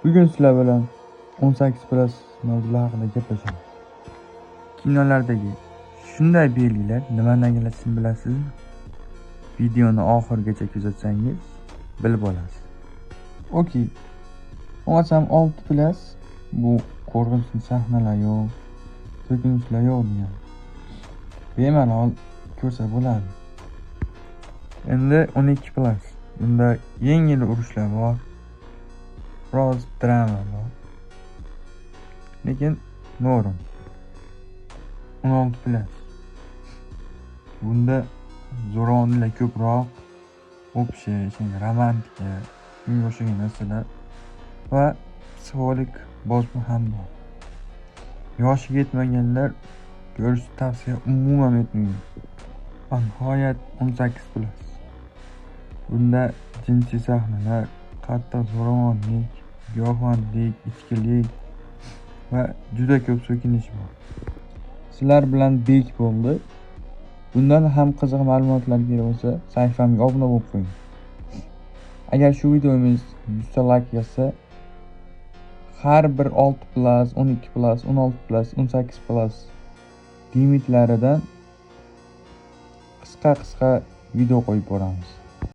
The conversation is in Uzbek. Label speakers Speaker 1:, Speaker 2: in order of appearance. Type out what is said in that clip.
Speaker 1: Bugun sizlar bilan 18+ mavzular haqida gaplashamiz. Kinolardagi shunday belgilar nimani anglatishini bilasizmi? Videoni oxirigacha kuzatsangiz bilib olasiz. Okey. Bo'lmasam 6+ bu qo'rqinchli sahnalar yo'q, so'kinishlar yo'q degani. Bemalol ko'rsa bo'ladi. Endi 12+. Bunda yengil urushlar bor. Biroz drama bor. Lekin норм. 16+. Bunda zo'ravonliklar ko'proq, o'pishish, romantika, shunga o'xshagan narsalar va psixologik bosim ham bor. Yoshiga yetmaganlar ko'rishni tavsiya umuman etmayman. Va nihoyat 18+. Bunda jinsiy sahnalar, qattiq zo'ravonlik, giyohvandlik, ichkilik va juda ko'p so'kinish bor. Sizlar bilan Bek bo'ldi. Bundan ham qiziq ma'lumotlar kerak bo'lsa, sahifamga obuna bo'lib qo'ying. Agar shu videomiz 100 ta layk yig'sa, har bir 6+, 12+, 16+, 18+ limitlaridan qisqa-qisqa video qo'yib boramiz.